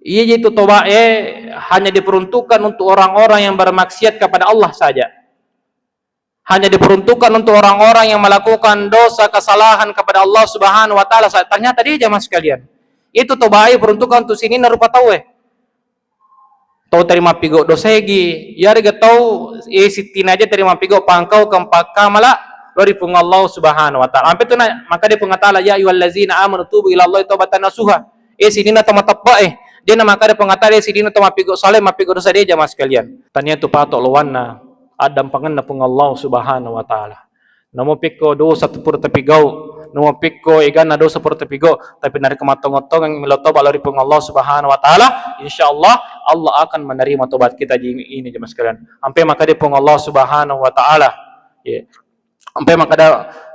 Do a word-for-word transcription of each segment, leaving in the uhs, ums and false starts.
Iya je itu toba e hanya diperuntukkan untuk orang-orang yang bermaksiat kepada Allah saja. Hanya diperuntukkan untuk orang-orang yang melakukan dosa kesalahan kepada Allah Subhanahu wa Ta'ala saja. Ternyata dia, jamaah sekalian, itu toba e peruntukkan untuk sininna rupa tau e. Tau teri mappigo dosa egi, yarega tau e sittina aja teri mappigo pangkau kempakkamala lo ri Puang Allah Subhanahu wa Ta'ala. Ampe tu na, maka dia Puang Allah Ta'ala, "Ya ayyuhallazina amanu tubu ila Allah taubatan nasuha." E sininna tau mateppe e, dia na maka dia Puang Allah Ta'ala, "E sininna tau mappigo saleh, mappigo dosa," dia, jamaah sekalian. Tania tu pato lawanna addampangenna Puang Allah Subhanahu wa Ta'ala. Namo pekko dosa tu pura tapigau, namo pekko eganna dosa pura tapigau, tapi narekko mattongeng-tongeng melo toba lao ri Puang Allah Subhanahu wa Ta'ala, insyaallah Allah akan menerima tobat kita ji ini, jemaah sekalian. Ampe maka dia Puang Allah Subhanahu wa Ta'ala. Ya. Ampe maka dia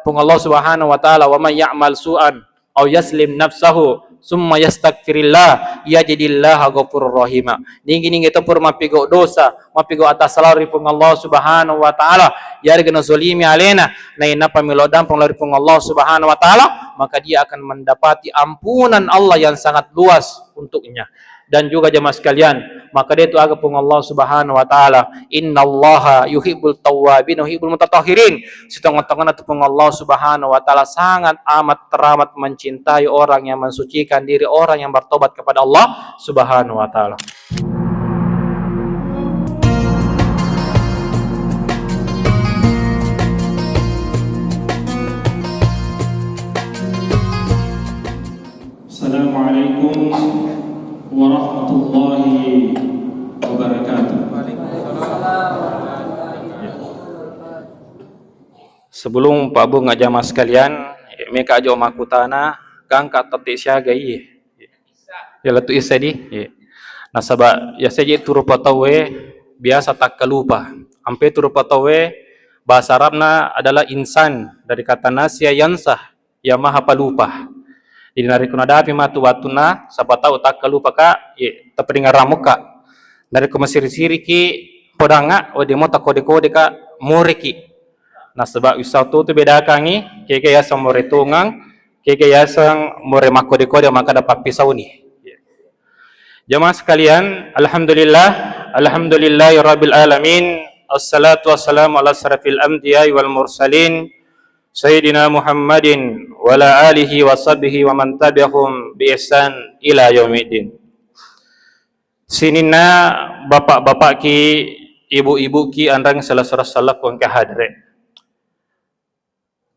Puang Allah Subhanahu wa Ta'ala, "Wa may ya'mal su'an au yaslim nafsahu summa yastaghfirillah yajidillaha ghafurur rahima." Nigi-nigi to pura mappigo dosa, mappigo atasala ri Puang Allah Subhanahu wa Ta'ala, yarega nazolimi alena, nainappa melo dampeng lao ri Puang Allah Subhanahu wa Ta'ala, maka dia akan mendapati ampunan Allah yang sangat luas untuknya. Dan juga, jemaah sekalian, maka dia itu aga Puang Allah Subhanahu wa Ta'ala, "Innallaha yuhibbul tawwabin wa yuhibbul mutatahhirin." Sitongeng-tongenna tu Puang Allah Subhanahu wa Ta'ala sangat amat teramat mencintai orang yang mensucikan diri, orang yang bertobat kepada Allah Subhanahu wa Ta'ala. Assalamualaikum warahmatullahi wabarakatuh. Sebelum Pak Bunga, jamaah sekalian, meka aja makkutana, gangka tette siaga iye. Ya, lettu issa di. Iya. Nasaba ya seje tu rupa tauwe biasa takkalupa. Ampe tu rupa tauwe bahasa Arabna adalah insan, dari kata nasiya yansa, yang maha pelupa. Jadi narekko nadapi matu wattunna, sapa tau takkalupa ka, ye, taperingaramuka. Narekko masiri-siriki podanga, wedding mo takkode-kode ka, moreki. Nasaba wissau tu, tu bedakangi, kega yaseng more tongang, kega yaseng more makkode-kode makkada pappisauni. Jamaah sekalian, alhamdulillah, alhamdulillahirabbil alamin, assalatu wassalamu ala asyrafil anbiya'i wal mursalin, sayyidina Muhammadin wa ala alihi wa sahbihi wa man tabi'ahum bi ihsan ila yaumiddin. Sininna bapak-bapakki, ibu-ibuki, anreng sala-, sala-, salakku engka hadere.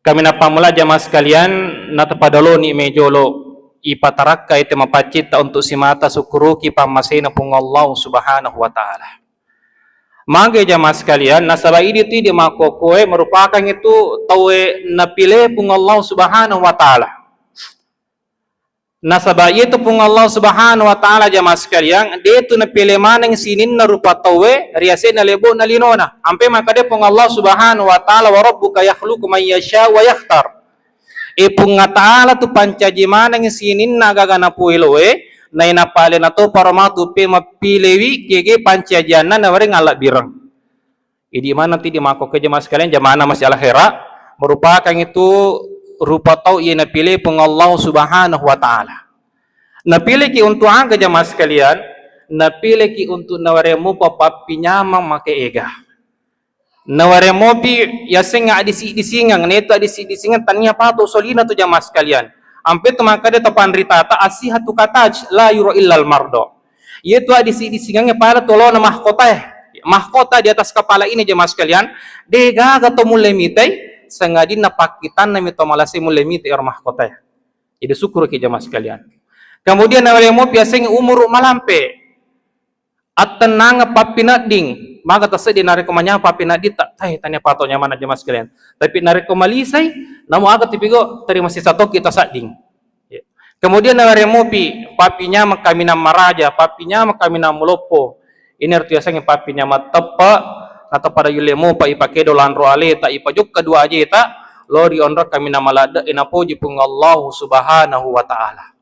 Kaminang pammula, jamaah sekalian, natapadaloni mai jolo ipatarakkai te mapaccitta untuk simata sukkuruki pammasena Puang Allah Subhanahu wa Ta'ala. Mage, jamaah sekalian, nasaba idi tu idi makkokkoe merupakan itu tauwe napile Puang Allah Subhanahu wa Ta'ala. Nasaba iyatu Puang Allah Subhanahu wa Ta'ala, jamaah sekalian, detu napile maneng sininna rupa tauwe ri asenna lebo'na linona. Ampe makkeda Puang Allah Subhanahu wa Ta'ala, "Wa rabbuka yakhluqu man yasha wa yakhtar." E Puang Ta'ala tu pancaji maneng sininna gaga napoeloe, nainappa alena topa ro matu pe mappilewi kege pancajianna nawereng allabbireng. Idi maneng tu idi makkokkoe, jamaah sekalian, jamaah masjid Al Khaira, merupakan itu rupa tau iya napile Puang Allah Subhanahu wa Ta'ala. Napileki untuk aga, jamaah sekalian? Napileki untuk nawereng mupa pappinyameng makeega. Nawereng mopi yasengnge addisi-disingeng, netu addisi-disingeng tania pato solina tu, jamaah sekalian. Ampe tu makkeda to panritata, "As-sihhatu kataj, la yura illal mardo." Iyatu addisi-disingengnge pada tu olona mahkotae. Mahkota di atas kepala ini, jemaah sekalian, degaga to mulle mitai, sangadinna pakkitanna mi to malase mulle mitai ero mahkotae. Jadi syukuruki, jemaah sekalian. Kemudian nawereng mopi yasengnge umuru malampe. Attennangeng pappinedding, maga tasseddi narekko manyameng pappinedditta, eh, tania pato nyamanna, jemaah sekalian. Tapi narekko malisai, namo aga tipigo, terima sisa tokki tasadding. Ya. Kemudian nawereng mopi pappinyameng kaminang maraja, pappinyameng kaminang maloppo. Ini ritu yasengnge pappinyameng teppe, natopada yulle mopa ipakedo lanro aleta, ipajokka dua ajeta, lao ri onrong kaminang maladde, napoji Puang Allahu Subhanahu wa Ta'ala.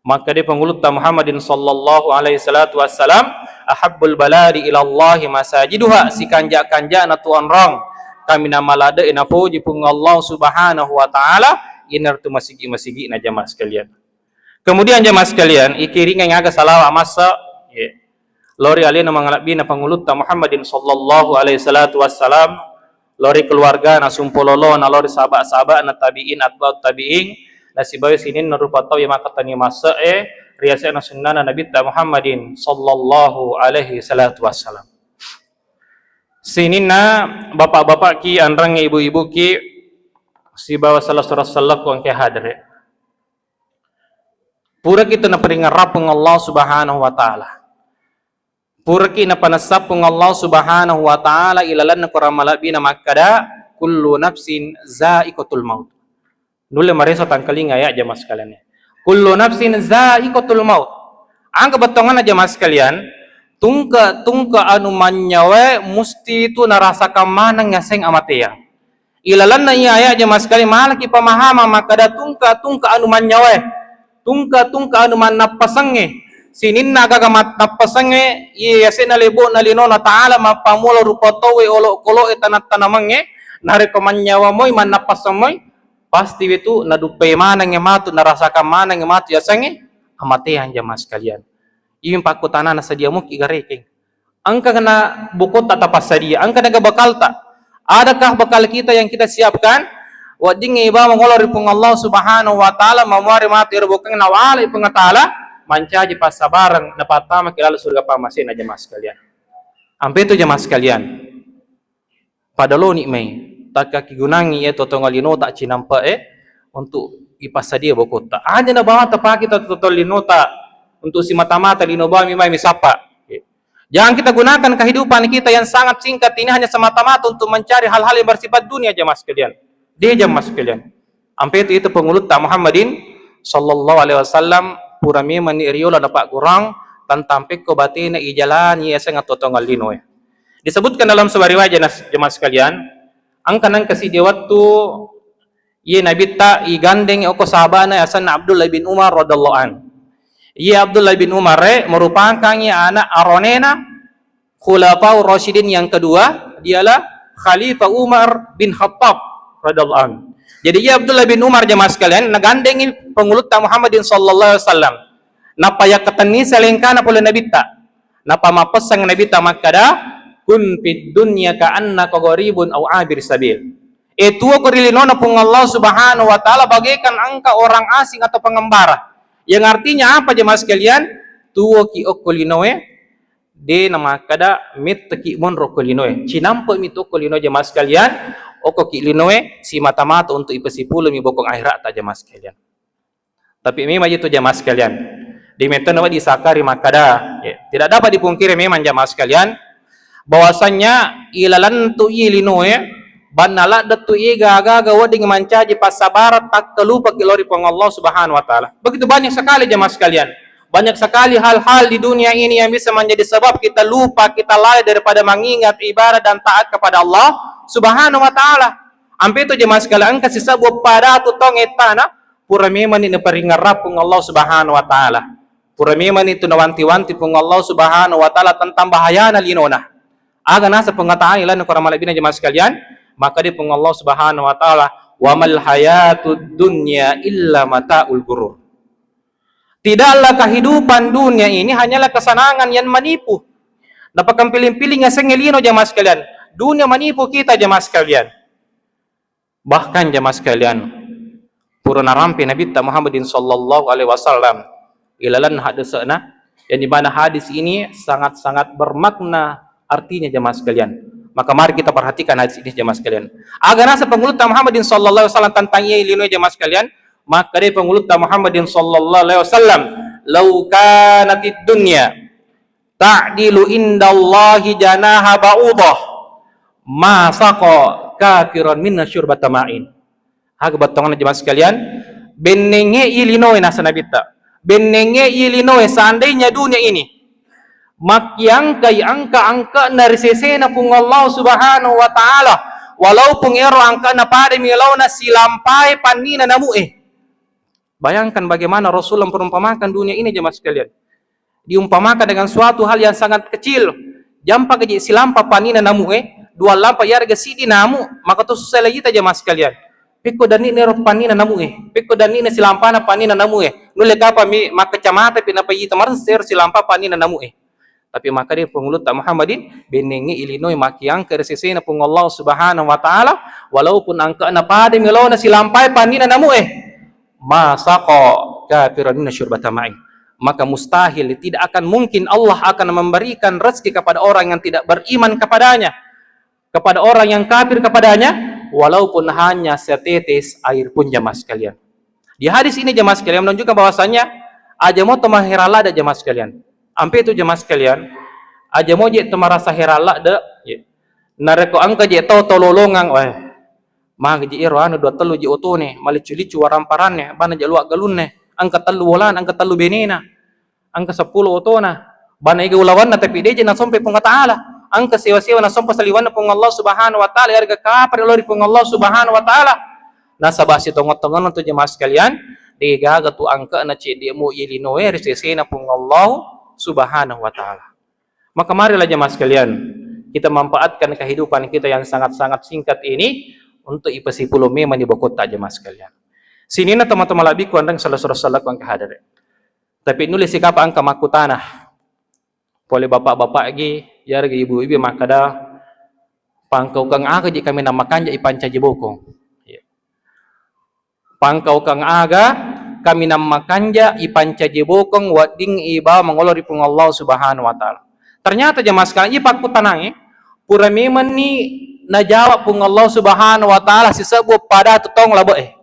Makkeda Pangulutta Muhammadin sallallahu alaihi salatu wassalam, "Ahabbul baladi ilallahi masajiduha," sikanja-kanjana tu onrong kaminang maladde napoji Puang Allah Subhanahu wa Ta'ala, iyanaritu masigi-masigi'na, jamaah sekalian. Kemudian jamaah sekalian, ikiringai aga salawa masa, ya, lao ri alena mangalebbina Pangulutta Muhammadin sallallahu alaihi salatu wassalam, lao ri keluargana, sumpololona, lao ri sahabat-sahabatna, tabi'in, atba'ut tabi'in, nasibawa sininna rupa tau iya makkatani masse'e ri yase'na sunnana Nabitta Muhammadin sallallahu alaihi salatu wassalam. Sininna bapak-bapakki, anrangnge ibu-ibuki, sibawa sala surang sellekku engka hadere. Puraki tu naparingerrang Puang Allah Subhanahu wa Ta'ala. Puraki napanessa Puang Allah Subhanahu wa Ta'ala ilalenna Quran malebbina makkada, "Kullu nafsin za'iqatul maut." Nulle mareso tangkalinga ya, jamaah sekalian. "Kullu nafsin za'iqatul maut." Angka bettuanna, jamaah sekalian, tungke-tungke anu mannyawae musti tu narasakan maneng yaseng amateang. Ilalenna iya ayat, jamaah sekalian, malaki pemahaman makkada tungka-tungka anu mannyawae, tungka-tungka anu mannappasengnge, sininna gaga mannappasengnge, iya yase'na lebo'na linona Ta'ala, mappammula rupa tauwe, olokolo'e, tanam-tanamangnge, narekko mannyawa moi, mannappaseng moi, pasti wetu naduppai manengnge matu, narasakan manengnge matu yasengnge amateang, jamaah sekalian. Iyami pakkutanana, sadia muki garekeng. Engka kena bokotta tapassadia, engka naga bekalta. Adakah bekal kita yang kita siapkan? Weddingngi bawang mangolo ri Puang Allah Subhanahu wa Ta'ala, mamuare matu ero bokeng, nawalai Puang Ta'ala, mancaji passabareng, napattamaki laleng surga pamasena, jamaah sekalian. Ampe tu, jamaah sekalian. Pada loni mai, takka kigunangi iya totong linota cinampe'e untuk ipassadia bokotta. Aja na bawang tapake totong linota untuk simata-mata lino bawang mi mai misappa. Jangan kita gunakan kehidupan kita yang sangat singkat ini hanya semata-mata untuk mencari hal-hal yang bersifat dunia, jamaah sekalian. Dia, jamaah sekalian. Ampe tu itu Pangulutta Muhammadin sallallahu alaihi wasallam pura memang ni riola na pagurang tentang pekko batena ijalani yasengnge totong linoe. Disebutkan dalam sebuah riwayat, jamaah sekalian, engka nengka siddi wettu iye Nabitta igandeng okko sahabana yasenna Abdullah bin Umar radhiyallahu an. Iye Abdullah bin Umar e merupakan anak aronena Khulafaur Rasyidin yang kedua, dialah Khalifah Umar bin Khattab radhiyallahu anhu. Jadi, iya Abdullah bin Umar, jamaah sekalian, nagandengi Pangulutta Muhammadin sallallahu alaihi wasallam. Nappa yakkatenni salengkana pole Nabitta. Nappa mappessang Nabitta makkada, "Kun fid dunya ka'annaka gharibun au abir sabil." E, tuo ko ri linona Puang Allah Subhanahu wa Ta'ala bagaikan engka orang asing atau pengembara. Yang artinya apa, jemaah sekalian? Tuo ki okko linoe, de namakkada metteki monro ko linoe. Cinampe mi tu okko linoe, jemaah sekalian, okko ki linoe simata-mata untuk ipasipulumi bokong akhirata, jemaah sekalian. Tapi memang itu, jemaah sekalian. Di metto nawa disakari makkada, ya, tidak dapat dipungkiri memang, jemaah sekalian, bahwasanya ilalentu i linoe, banna ladde tu i gaga-gaga wedding mancaji passabareng takkalupaki lao ri Puang Allah Subhanahu wa Ta'ala. Begitu banyak sekali, jemaah sekalian. Banyak sekali hal-hal di dunia ini yang bisa menjadi sebab kita lupa, kita lalai daripada mengingat ibadah dan taat kepada Allah Subhanahu wa Ta'ala. Ampe tu, jemaah sekalian, engka sisebbu pada tu tong ettana, pura memang ni naparingerrang Puang Allah Subhanahu wa Ta'ala. Pura memang ni tu nawanti-wanti Puang Allah Subhanahu wa Ta'ala tentang bahayana linona. Aga naseng pengetahuan ilalenna Korang malebbina, jemaah sekalian, makkeda Puang Allah Subhanahu wa Ta'ala, "Wa mal hayatud dunya illa mataul ghurur." Tidaklah kehidupan dunia ini hanyalah kesenangan yang menipu. Napakempiling-piling yasengnge lino, jemaah sekalian. Dunia menipu kita, jemaah sekalian. Bahkan, jemaah sekalian, pura narampe Nabitta Muhammadin sallallahu alaihi wasallam ilalenna haddese'na, yang di mana hadis ini sangat-sangat bermakna artinya, jemaah sekalian. Maka mari kita perhatikan hadis ini, jemaah sekalian. Aga naseng Pangulutta Muhammadin sallallahu alaihi wasallam tentang iya linoe, jemaah sekalian? Makkeda Pangulutta Muhammadin sallallahu alaihi wasallam, "Lau kanatid dunya ta'dilu indallahi janaha ba'udah, ma saqa kafiran minna syurbata ma'in." Aga bettuanna, jemaah sekalian, bennenge i linoe, naseng Nabitta. Bennenge i linoe, seandainya dunia ini makkiangkai angka-angkana ri sesena Puang Allah Subhanahu wa Ta'ala, walaupun ero angkana pada mi laona silampae pannina namu'e. Bayangkan bagaimana Rasulullah memperumpamakan dunia ini, jemaah sekalian. Diumpamakan dengan suatu hal yang sangat kecil. Jampa gaji silampa pannina namu'e, dua lampa yarega siddi namu, maka tu susah lagi ta, jemaah sekalian. Pekko danni'na ero pannina namu'e, pekko danni'na silampana pannina namu'e. Nulle kapang mi makkacamata pi napaji tamaressa ero silampa pannina namu'e. Tapi makkeda Pangulutta Muhammadin, bennengngi ilinoi makkiangka ri sesena Puang Allah Subhanahu wa Ta'ala, walaupun angka'na padami laona silampai pannina namu'e. Ma saqa kafiran minna syurbata ma'in. Maka mustahil, tidak akan mungkin Allah akan memberikan rezeki kepada orang yang tidak beriman kepada-Nya, kepada orang yang kafir kepada-Nya, walaupun hanya setetes air pun, jamaah sekalian. Di hadis ini, jamaah sekalian, menunjukkan bahwasanya aja mo to maherang ladde, jamaah sekalian. Ampe tu, jamaah sekalian, aja mo je to marasa herang ladde, ya. Narekko engka je tau tololongang, weh, magi je ero anu dua tellu je otone, maliccu-liccu waramparanne, bana je luwa galunne, engka tellu wolana, engka tellu benena. Engka seppulo otona, bana ega ulawanna, tapi deje nasompe Puang Allah Ta'ala. Engka sewa-sewa nasompa saliwanna Puang Allah Subhanahu wa Ta'ala, yarega kapere lao ri Puang Allah Subhanahu wa Ta'ala. Nasaba sitongo-tongono tu, jamaah sekalian, degaga tu angka'na cedde mo ye linoe ri sesena Puang Allah Subhanahu wa Ta'ala. Maka marilah, jamaah sekalian, kita manfaatkan kehidupan kita yang sangat-sangat singkat ini untuk ipasipulo memang di bokotta, jamaah sekalian. Sininna teman-teman labbiku anreng salah surah salaku angka hadere. Tapi nulle sikapa engka makkutana pole bapak-bapak gi, yarega ibu-ibu makkada, pangkaukeng aga ji kaminang makanja ipancaji bokong. Iya. Pangkaukeng aga kaminang makanja ipancaji bokong wedding ibawa mangolo ri Puang Allah Subhanahu wa Ta'ala. Ternyata, jamaah sekalian, iya pakkutanangnge pura memenni najawab Puang Allah Subhanahu wa Ta'ala sisebbu pada tu tong labe'e.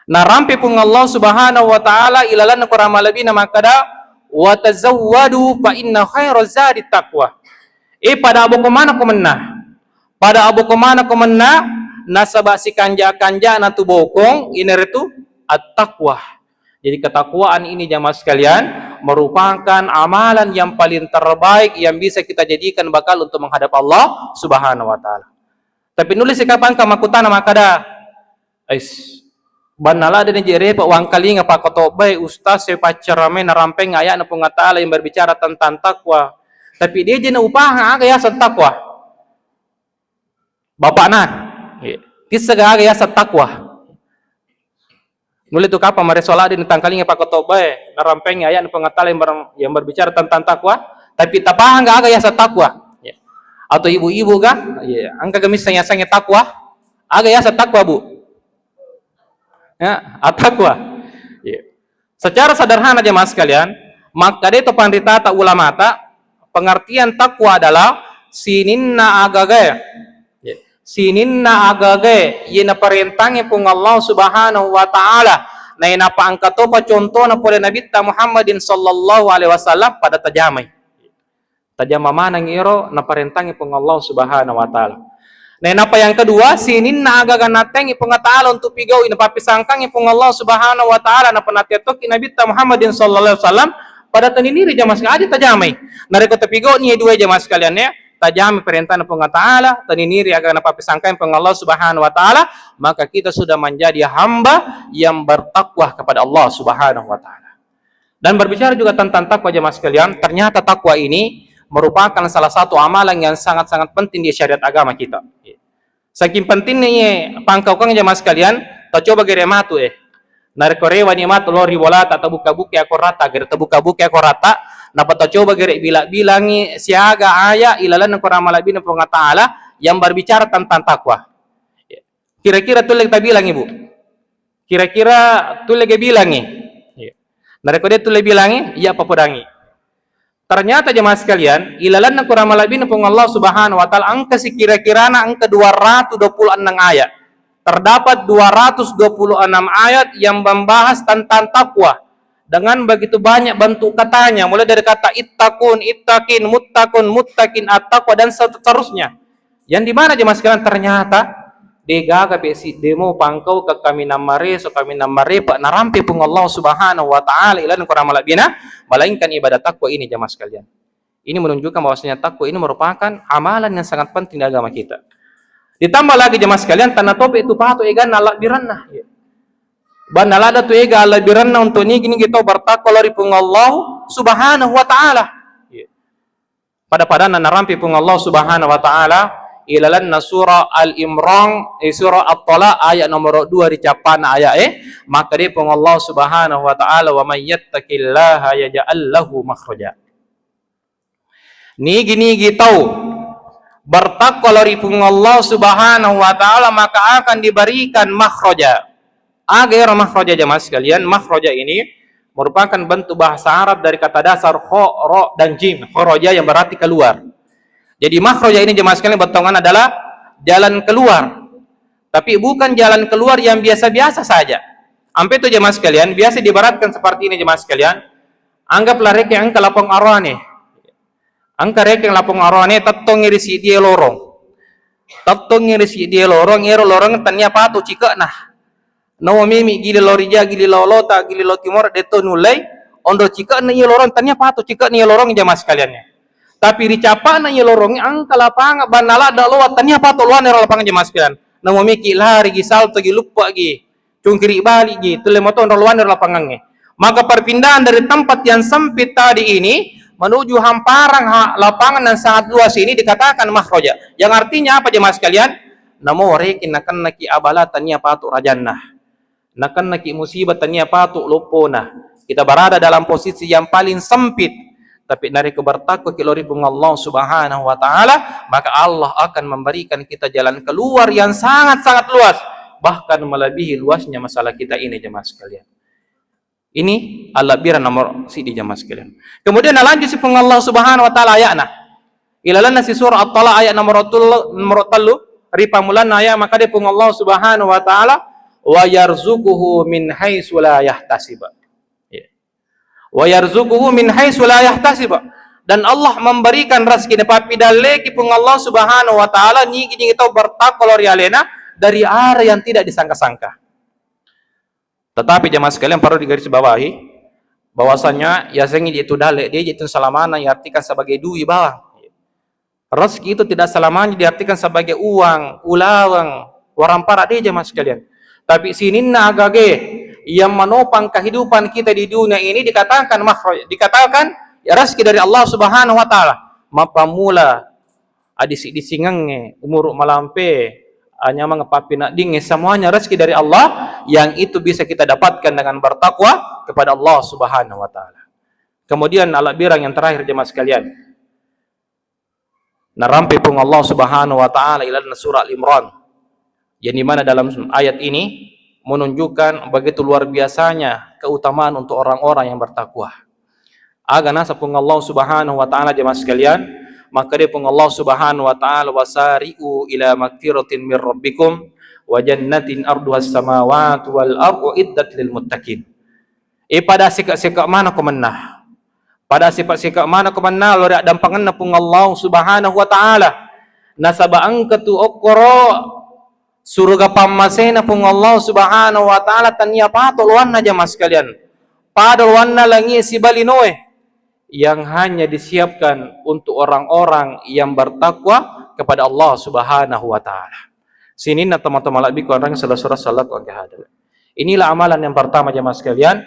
Narampe Puang Allah Subhanahu wa Ta'ala ilalanna Qur'an malebbina makkada, "Wa tazawwadu fa inna khairaz zadi taqwa." Eh, pada aboko manako menna. Pada aboko manako menna, nasaba sikanja-kanjana tu bokong, inaritu at-taqwa. Jadi ketakwaan ini, jamaah sekalian, merupakan amalan yang paling terbaik yang bisa kita jadikan bekal untuk menghadap Allah Subhanahu wa Ta'ala. Tapi nulle sikapa engka makkutana makkada, "Ais, banna ladde ni je repa wangkalinga pakotobbae ustaz e paccaramae narampeng ayatna Puang Allah Ta'ala yang berbicara tentang takwa. Tapi dia je na upahang aga yaseng takwa." Bapakna, iya. Tissega aga yaseng takwa. Nulle tu kapang mareso ladde ni tangkalinga pakotobbae, narampengi ayatna Puang Allah Ta'ala yang ber-, yang berbicara tentang takwa, tapi tapahang ga aga yaseng takwa? Ya. Atau ibu-ibu ga? Ya, engka ga misseng yasengnge takwa? Aga yaseng takwa, Bu? Ya, at-taqwa. Ya. Secara sederhana, jemaah sekalian, makkeda to panritata ulamata, pengertian takwa adalah sininna agagae. Ya. Sininna agagae ye naparentangngi Puang Allah Subhanahu wa Ta'ala. Nainappa engka topa contona pole Nabitta Muhammadin sallallahu alaihi wasallam pada tajamai. Tajama maneng ero naparentangngi Puang Allah Subhanahu wa Ta'ala. Nainappa yang kedua, sininna agaga nattengngi Puang Allah Ta'ala untuk pigaui, napappisangkangngi Puang Allah Subhanahu wa Ta'ala, napanatia tokki Nabitta Muhammadin sallallahu alaihi wasallam, pada taniniri jamaah sekalian, aja tajamai. Narekko tapigauni dua jamaah sekalian ya, tajami perintahna Puang Allah Ta'ala, taniniri aga napappisangkangngi Puang Allah Subhanahu wa Ta'ala, maka kita sudah menjadi hamba yang bertakwa kepada Allah Subhanahu wa Ta'ala. Dan berbicara juga tentang takwa, jemaah sekalian, ternyata takwa ini merupakan salah satu amalan yang sangat-sangat penting di syariat agama kita. Saking pentingnya ye pangkaukeng, jemaah sekalian, tacoba gere matu eh. Narekko rewani matu lao ri bolata, tabuka-buka akorata, gere tabuka-buka akorata, napa tacoba gere bila-bilangi siaga ayat ilalanna Qur'an malebbina Puang Allah Ta'ala yang berbicara tentang takwa. Kira-kira tulle tabilangi, Bu? Kira-kira tulle ga bilangi? Iya. Narekko de tulle bilangi, iya papodangi. Ternyata jemaah sekalian, ilalanna Qur'an malebbina Puang Allah Subhanahu wa Ta'ala engka si kira-kirana engka dua ratus dua puluh enam ayat. Terdapat dua ratus dua puluh enam ayat yang membahas tentang takwa dengan begitu banyak bentuk katanya, mulai dari kata ittaqun, ittaqin, muttaqun, muttaqin, at-taqwa, dan seterusnya. Yang dimana jemaah sekalian, ternyata degaga pe sidde mo pangkaukeng kaminang mareso, kaminang marepe narampe Puang Allah Subhanahu wa Ta'ala ilalanna Qur'an malebbina, melainkan ibadah takwa ini, jemaah sekalian. Ini menunjukkan bahwasanya takwa ini merupakan amalan yang sangat penting di agama kita. Ditambah lagi, jemaah sekalian, tanna tope tu pato eganna allebbirenna. Banna ladde tu ega allebbirenna untuk nigi-nigi tau bertakwa lao ri Puang Allah Subhanahu wa Ta'ala. Pada-padanna narampe Puang Allah Subhanahu wa Ta'ala, ilalenna surah Al-Imran, eh, surah At-Talaq ayat nomor dua ri cappana ayat e, makkeda Puang Allah Subhanahu wa Ta'ala, "Wa may yattaqillaha yaj'al lahu makhraja." Nigi-nigi tau bertakwa lao ri Puang Allah Subhanahu wa Ta'ala, maka akan diberikan makhraja. Aga ero makhraja, jamaah sekalian? Makhraja ini merupakan bentuk bahasa Arab dari kata dasar kho, ro, dan jim. Kharaja yang berarti keluar. Jadi makhraja ini, jamaah sekalian, bertongan adalah jalan keluar. Tapi bukan jalan keluar yang biasa-biasa saja. Ampe tu, jamaah sekalian, biasa diibaratkan seperti ini, jamaah sekalian. Anggaplah rekeng engka lapong aroane. Engka rekeng lapong aroane, tettongi ri siddi e lorong. Tettongi ri siddi e lorong, ero lorong tania pato cike'na. Nawa mimi gili lao ri ja, gili lao lota, gili lao timoro, de to nullei. Onro cike'na iya lorong, tania pato cike'na iya lorong, jamaah sekalian. Tapi ri capana iya lorong, engka lapangan banna ladda loa, tania pato loanna ero lapangan, jamaah sekalian. Nawa miki lari gi, salto gi, luppa gi. Cungkiri balik gi, tulle moto onro loanna ro lapangangnge. Maka perpindahan dari tempat yang sempit tadi ini menuju hamparan ha-, lapangan yang sangat luas ini dikatakan makhraja. Yang artinya apa, jemaah sekalian? Namo rekeng nakennaki abala tania pato rajanna. Nakennaki musibah tania pato loppona. Kita berada dalam posisi yang paling sempit. Tapi narekko bertakwaki lao ri Puang Allah Subhanahu wa Ta'ala, maka Allah akan memberikan kita jalan keluar yang sangat-sangat luas, bahkan melebihi luasnya masalah kita ini, jemaah sekalian. Ini allabbirang nomor siddi, jemaah sekalian. Kemudian nalanjut si Puang Allah Subhanahu wa Ta'ala ayatna. Ilalenna si surah At-Talaq ayat nomor tellu, nomor tellu, ri pammulanna ayat makkeda Puang Allah Subhanahu wa Ta'ala, "Wa yarzuquhu min haitsu la yahtasib." Ya. "Wa yarzuquhu min haitsu la yahtasib." Dan Allah memberikan rezeki, napappidalleki Puang Allah Subhanahu wa Ta'ala nigi-nigi tau bertakwa lao ri alena dari arah yang tidak disangka-sangka. Tetapi jemaah sekalian, perlu digarisbawahi bahwasanya yasengnge itu dalle, de itu selamana diartikan sebagai dui bawang. Rezeki itu tidak selamanya diartikan sebagai uang, ulaweng, warampara, de, jemaah sekalian. Tapi sininna agage yang menopang kehidupan kita di dunia ini dikatakan makhraj, dikatakan ya rezeki dari Allah Subhanahu wa Ta'ala. Mappammula adisi-disingengnge, umuru malampe, anyameng pappineddingnge, semuanya rezeki dari Allah yang itu bisa kita dapatkan dengan bertakwa kepada Allah Subhanahu wa Ta'ala. Kemudian allabbirang yang terakhir, jemaah sekalian. Narampe Puang Allah Subhanahu wa Ta'ala ilalenna surah Al-Imran, yang dimana dalam ayat ini menunjukkan begitu luar biasanya keutamaan untuk orang-orang yang bertakwa. Aga naseng Puang Allah Subhanahu wa Ta'ala, jemaah sekalian, makkeda Puang Allah Subhanahu wa Ta'ala, "Wasari'u ila magfiratin mir rabbikum wa jannatin arduhas samawati wal ardu uiddat lil muttaqin." E, pada sika-sika manako mennang. Pada sika-sika manako mennang lao ri addampengenna Puang Allah Subhanahu wa Ta'ala. Nasaba engka tu okkoro suruga pammasena Puang Allah Subhanahu wa Ta'ala tania pato loanna, jamaah sekalian. Pada loanna langi siba linoe yang hanya disiapkan untuk orang-orang yang bertakwa kepada Allah Subhanahu wa Ta'ala. Sininna teman-teman malebbiku, anreng sala-sala salaku engka hadir. Inilah amalan yang pertama, jamaah sekalian.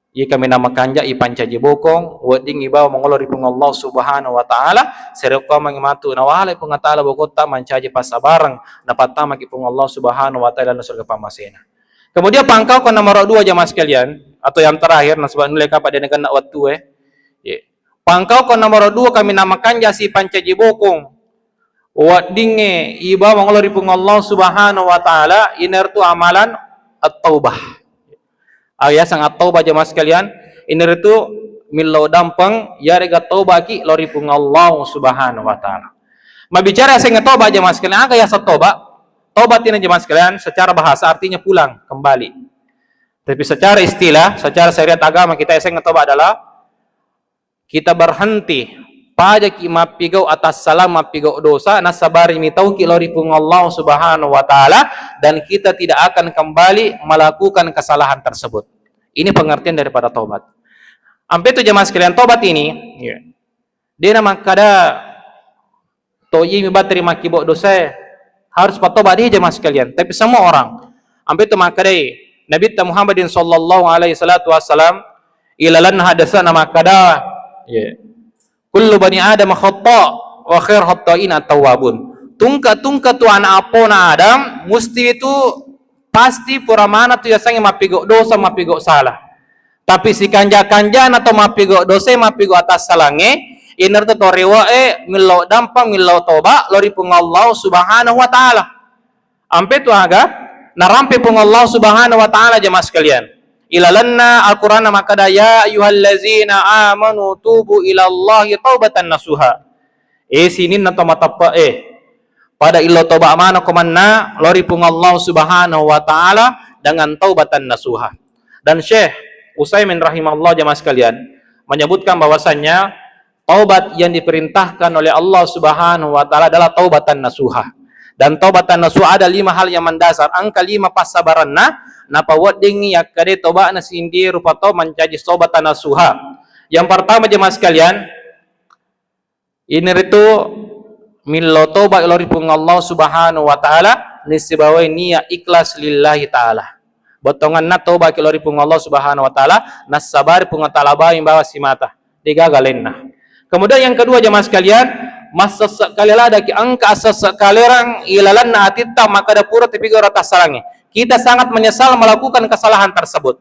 Iya kaminang makanja ipancaji bokong, wedding ibawa mangolo ri Puang Allah Subhanahu wa Ta'ala, sarekkuammengngi matu nawalai Puang Allah Ta'ala bokotta mancaji passabareng, napattamaki Puang Allah Subhanahu wa Ta'ala na surga pammasena. Kemudian pangkauko nomor dua, jamaah sekalian, atau yang terakhir, nasaba nulle kapang de nagenna wettue. Ye. Pangkauko nomor dua, kaminang makanja sipancaji bokong, weddingnge ibawa mangolo ri Puang Allah Subhanahu wa Ta'ala, inaritu amalan at-taubah. Awi yaseng at-taubah, jamaah sekalian, inaritu millau dampeng, yarega taubaki lao ri Puang Allah Subhanahu wa Ta'ala. Mabbicara yaseng toba, jamaah sekalian, aga yaseng toba? Toba tina, jamaah sekalian, secara bahasa artinya pulang kembali. Tapi secara istilah, secara syariat agama kita, yaseng toba adalah kita berhenti, pajaki mappigau atas salah, mappigau dosa, nasabari mitauki lao ri Puang Allah Subhanahu wa Ta'ala, dan kita tidak akan kembali melakukan kesalahan tersebut. Ini pengertian daripada taubat. Ampe tu, jamaah sekalian, taubat ini, ya, de namakkada to iyami batteri makkibau dosae, harus patoba, de, jamaah sekalian. Tapi semua orang, ampe tu makkedai Nabitta Muhammadin sallallahu alaihi salatu wassalam, ilalanna hadisna makkada, ya, "Kullu bani Adam khata wa khair khata'in at-tawwabun." tungke-tungke tu ana' appona Adam, musti tu pasti pura maneng tu yasengnge mappigau dosa, mappigau salah. Tapi sikanja-kanjana to mappigau dosae, mappigau atassalangnge, iyanaritu to rewe'e millau dampeng, millau toba lao ri Puang Allah Subhanahu wa Ta'ala. Ampe tu aga narampe Puang Allah Subhanahu wa Ta'ala, jamaah sekalian. Ilalenna Al-Qur'an makkada, "Ya ayyuhallazina amanu tubu ilallahi taubatan nasuha." Eh, sininna to mateppe'e, pada illau toba maneng ko manna lao ri Puang Allah Subhanahu wa Ta'ala dengan taubatan nasuha. Dan Syekh Utsaimin rahimahullah, jamaah sekalian, menyebutkan bahwasanya taubat yang diperintahkan oleh Allah Subhanahu wa Ta'ala adalah taubatan nasuha. Dan taubatan nasuha ada lima hal yang mendasar. Engka lima passabaranna napaweddingngi yakkade tobana sindie rupa tau mancaji taubatan nasuha. Yang pertama, jemaah sekalian, iniritu millau toba lao ri Puang Allah Subhanahu wa Ta'ala, nisibawai niat ikhlas lillahi ta'ala. Bottonganna toba ki lao ri Puang Allah Subhanahu wa Ta'ala, nassabari Puang Ta'ala bawang bawa simata. Degaga lainna. Kemudian yang kedua, jemaah sekalian, massesse kale ladaki, engka assesse kalerang ilalanna atitta makkada pura tapigau atassalangnge. Kita sangat menyesal melakukan kesalahan tersebut.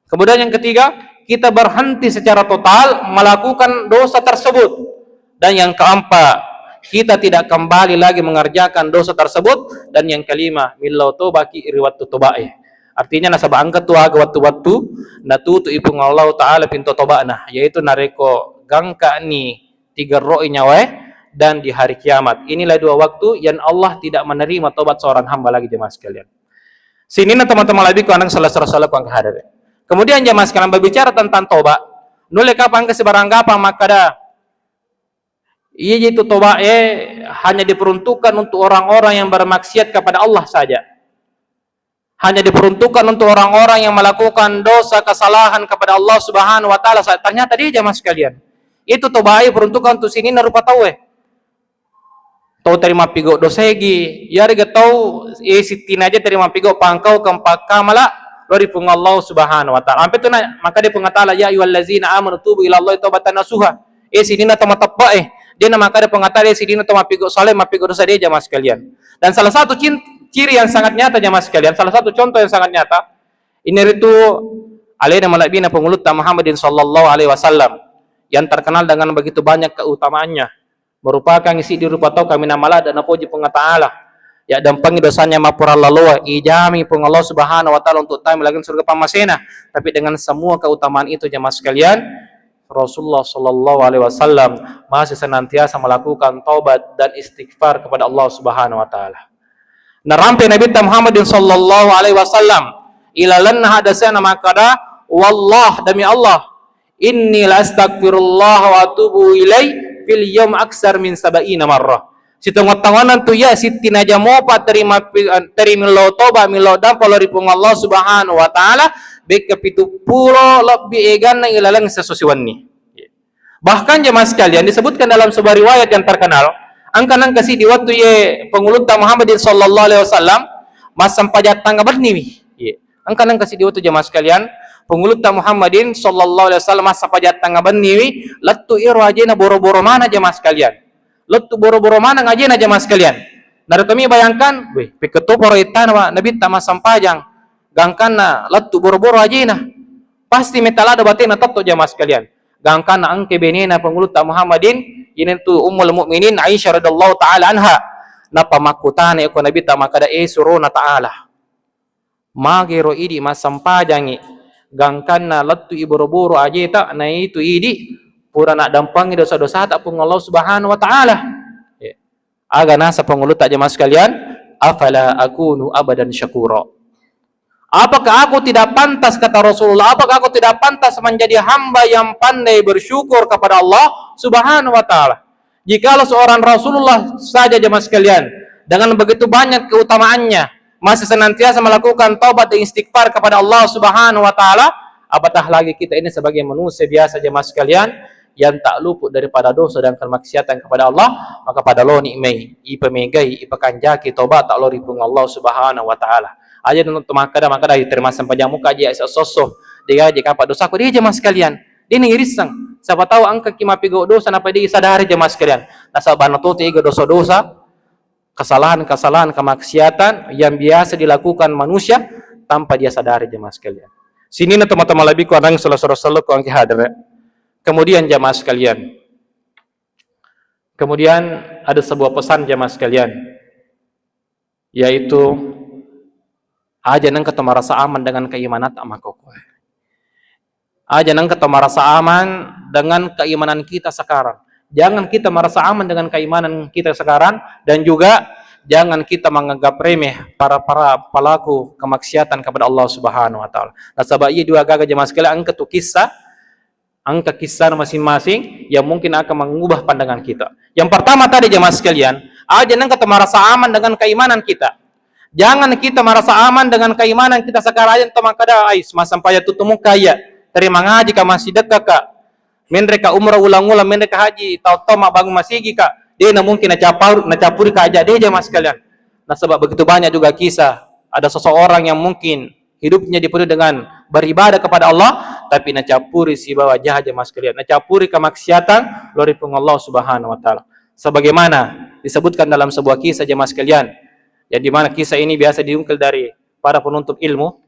Kemudian yang ketiga, kita berhenti secara total melakukan dosa tersebut. Dan yang keempat, kita tidak kembali lagi mengerjakan dosa tersebut. Dan yang kelima, millau tobaki ri wettu tobae. Artinya, nasaba engka tu aga wettu-wettu natutu'i Puang Allah Ta'ala pintu toba'na, yaitu narekko gangka'ni tigerro'i nyawae dan di hari kiamat. Inilah dua waktu yang Allah tidak menerima tobat seorang hamba lagi, jemaah sekalian. Sininna teman-teman lebih kurang salah-salah ku angka hadere. Kemudian, jemaah sekalian, berbicara tentang tobat, nulle kapang ke sebarang kapang makkada, iya itu tobat, eh, hanya diperuntukkan untuk orang-orang yang bermaksiat kepada Allah saja. Hanya diperuntukkan untuk orang-orang yang melakukan dosa kesalahan kepada Allah Subhanahu wa Ta'ala. Ternyata dia, jemaah sekalian, itu tobat peruntukan untuk sininna rupa tauwe. Tau terima pigo dosa egi, yarega tau, eh, sittina aja terima pigo pangkau kempa kamala lao ri Puang Allah Subhanahu wa Ta'ala. Ampe tu na makkada Puang Ta'ala, "Ya ayyuhallazina amanu tubu ila Allahi taubatan nasuha." Eh, sininna to mateppe'e. Dena makkada Puang Ta'ala, eh, sininna to mappigo saleh, mappigo dosa de, jamaah sekalian. Dan salah satu cin-, ciri yang sangat nyata, jamaah sekalian, salah satu contoh yang sangat nyata, iniritu alena malebbina Pangulutta Muhammadin sallallahu alaihi wasallam, yang terkenal dengan begitu banyak keutamaannya, merupakan siddi rupa tau kaminang malada napoji Puang Ta'ala. Ya dampengi dosanya mappura laloa, ijami Puang Allah Subhanahu wa Ta'ala untuk tama ri lagi surga pammasena. Tapi dengan semua keutamaan itu, jamaah sekalian, Rasulullah sallallahu alaihi wasallam masih senantiasa melakukan taubat dan istighfar kepada Allah Subhanahu wa Ta'ala. Narampe Nabitta Muhammadin sallallahu alaihi wasallam ilalenna hadasena makkada, "Wallah, demi Allah, inni la astaghfirullah wa atubu ilai fil yaum aksar min sab'ina marrah." Sitongeng-tongenna tu iya sittinaja mopa terima pi-, teri millau toba, millau dampa lao ri Puang Allah Subhanahu wa Ta'ala, bekka pitu pulo lebbi eganna ilaleng sesso siwenni. Bahkan, jemaah sekalian, disebutkan dalam sebuah riwayat yang terkenal, engka nengka siddi wettu ye Pangulutta Muhammadin sallallahu alaihi wasallam massempajang tengnga benniwi. Ye. Engka nengka siddi wettu, jemaah sekalian, Pangulutta Muhammadin sallallahu alaihi wasallam massempajang tengnga benniwi, lettu iro ajena boro-boro maneng, jemaah sekalian. Lettu boro-boro maneng ajena, jemaah sekalian. Narekko mi bayangkan, weh, pekketoparo ittana wa Nabitta massempajang, gangkanna lettu boro-boro ajena. Pasti metta lada batena tetto, jamaah sekalian. Gangkanna engke benena Pangulutta Muhammadin, iyanatu Ummul Mukminin Aisyah radhiyallahu ta'ala anha. Nappa makkutana ko Nabitta makkada, "Eh, surona Ta'ala, magero idi massempajangi gangkanna lettu i boro-boro ajeta, naitu idi pura naddampengi dosa-dosata Puang Allah Subhanahu wa Ta'ala?" Ya. Aga nasa Pangulutta, jamaah sekalian, "Afala akunu abadan syakura?" Apakah aku tidak pantas, kata Rasulullah, apakah aku tidak pantas menjadi hamba yang pandai bersyukur kepada Allah Subhanahu wa Ta'ala? Jikalau seorang Rasulullah saja, jemaah sekalian, dengan begitu banyak keutamaannya, masih senantiasa melakukan taubat dan istighfar kepada Allah Subhanahu wa Ta'ala, apatah lagi kita ini sebagai manusia biasa, jemaah sekalian, yang tak luput daripada dosa dan kemaksiatan kepada Allah, maka pada loni mai ipamegai, ipakanjaki taubat ta lao ri Puang Allah Subhanahu wa Ta'ala. Aja nonton makkada, makkada terima sempajang muka aja esso-esso. Dia aja kapa dosaku, dia, jemaah sekalian. Dia ni irisseng. Siapa tahu engka ki mappigau dosa, napa dia sadari, jemaah sekalian. Nasaba natoto ega dosa-dosa, kesalahan-kesalahan, kemaksiatan yang biasa dilakukan manusia tanpa dia sadari, jemaah sekalian. Sininna teman-teman lebihku, anang selo-selo-selo ku angki hadir. Kemudian jemaah sekalian, kemudian ada sebuah pesan jemaah sekalian, yaitu aja nengka to merasa aman dengan keimanan tak makkokkoe. Aja nengka to merasa aman dengan keimanan kita sekarang. Jangan kita merasa aman dengan keimanan kita sekarang, dan juga jangan kita menganggap remeh para, para pelaku kemaksiatan kepada Allah Subhanahu wa Ta'ala. Nasaba iya dua gaga, jemaah sekalian, engka tu kisah, engka kisah masing-masing yang mungkin akan mengubah pandangan kita. Yang pertama tadi, jemaah sekalian, aja nengka to merasa aman dengan keimanan kita. Jangan kita merasa aman dengan keimanan kita sekarang, aja to makkeda, "Ais, massempajang tutumuka iya, terima ngaji ka, masih dekat ka, menre ka umrah ulang-ulang, menre ka haji, tau-tau mabbangun masigi ka." Dena mungkin nacappur-, nacappuri ka aja, de, jemaah sekalian. Nasaba begitu banyak juga kisah, ada seseorang yang mungkin hidupnya dipenuhi dengan beribadah kepada Allah, tapi nacappuri sibawa jahat, jemaah sekalian, nacappuri kemaksiatan lao ri Puang Allah Subhanahu wa Ta'ala. Sebagaimana disebutkan dalam sebuah kisah, jemaah sekalian, yang dimana kisah ini biasa diungkil dari para penuntut ilmu,